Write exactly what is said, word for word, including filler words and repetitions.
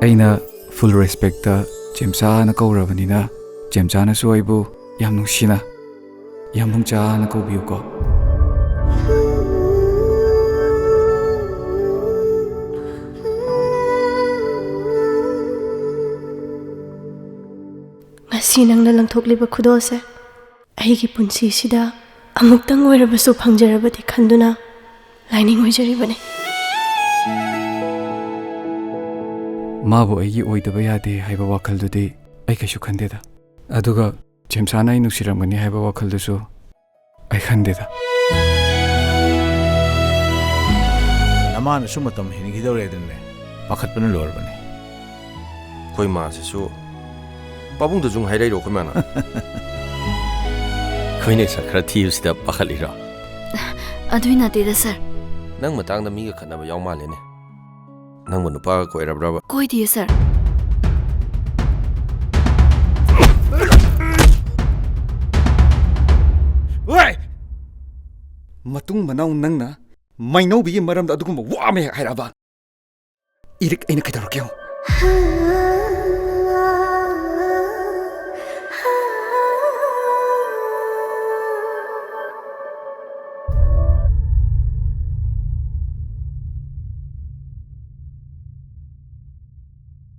ꯑꯩꯅ full respectꯇ ꯆꯦꯝꯆꯥꯅ ꯀꯧꯔꯕꯅꯤꯅ, ꯆꯦꯝꯆꯥꯅꯁꯨ ꯑꯩꯕꯨ ꯌꯥꯝ ꯅꯨꯡꯁꯤꯅ ꯌꯥꯝꯕꯨꯡꯆꯥꯅ ꯀꯧꯕꯤꯌꯨꯀꯣ꯫ ꯉꯁꯤ ꯅꯪꯅ ꯂꯪꯊꯣꯛꯂꯤꯕ ꯈꯨꯗꯣꯜꯁꯦ ꯑꯩꯒꯤ ꯄꯨꯟꯁꯤꯁꯤꯗ ꯑꯃꯨꯛꯇꯪ ꯑꯣꯏꯔꯕꯁꯨ ꯐꯪꯖꯔꯕꯗꯤ ꯈꯟꯗꯨꯅ ꯂꯥꯏꯅꯤꯡ ꯑꯣꯏꯖꯔꯤꯕꯅꯤ꯫ ꯃꯥꯕꯨ ꯑꯩꯒꯤ ꯑꯣꯏꯗꯕ ꯌꯥꯗꯦ ꯍꯥꯏꯕ ꯋꯥꯈꯜꯗꯨꯗꯤ ꯑꯩ ꯀꯩꯁꯨ ꯈꯟꯗꯦꯗ꯫ ꯑꯗꯨꯒ ꯆꯦꯝꯆꯥꯅ ꯑꯩ ꯅꯨꯡꯁꯤꯔꯝꯒꯅꯤ ꯍꯥꯏꯕ ꯋꯥꯈꯜꯗꯨꯁꯨ ꯑꯩ ꯈꯟꯗꯦꯗ꯫ ꯅꯃꯥꯅꯁꯨ ꯃꯇꯝ ꯍꯦꯟꯈꯤꯗꯧꯔꯦ ꯑꯗꯨꯅꯦ꯫ ꯄꯥꯈꯠꯄꯅ ꯂꯣꯏꯔꯕꯅꯦ꯫ ꯑꯩꯈꯣꯏ ꯃꯥꯁꯤꯁꯨ ꯄꯥꯕꯨꯡꯗꯁꯨ ꯍꯥꯏꯔꯛꯏꯔꯣ ꯑꯩꯈꯣꯏ ꯃꯥꯅ? ꯑꯩꯈꯣꯏꯅ ꯁꯛ ꯈꯔ ꯊꯤꯕꯁꯤꯗ ꯄꯥꯈꯠꯂꯤꯔꯣ? ꯑꯗꯨꯏ ꯅꯠꯇꯦꯗ, ꯁꯥꯔ꯫ ꯅꯪ ꯃꯇꯥꯡꯗ ꯃꯤꯒ ꯈꯠꯅꯕ ꯌꯥꯎ ꯃꯥꯜꯂꯦꯅꯦ꯫ ꯅꯪꯕꯨ ꯅꯨꯄꯥꯒ ꯀꯣꯏꯔꯕ꯭ꯔꯕ? ꯀꯣꯏꯗꯤꯌꯦ, ꯁꯥꯔ꯫ ꯃꯇꯨꯡ ꯃꯅꯥꯎ ꯅꯪꯅ ꯃꯩꯅꯧꯕꯤꯒꯤ ꯃꯔꯝꯗ ꯑꯗꯨꯒꯨꯝꯕ ꯋꯥ ꯑꯃ ꯍꯦꯛ ꯍꯥꯏꯔꯛꯑꯕ, ꯏꯔꯤꯛ ꯑꯩꯅ ꯀꯩꯗꯧꯔꯛꯀꯦ ꯌꯦꯡꯉꯨ꯫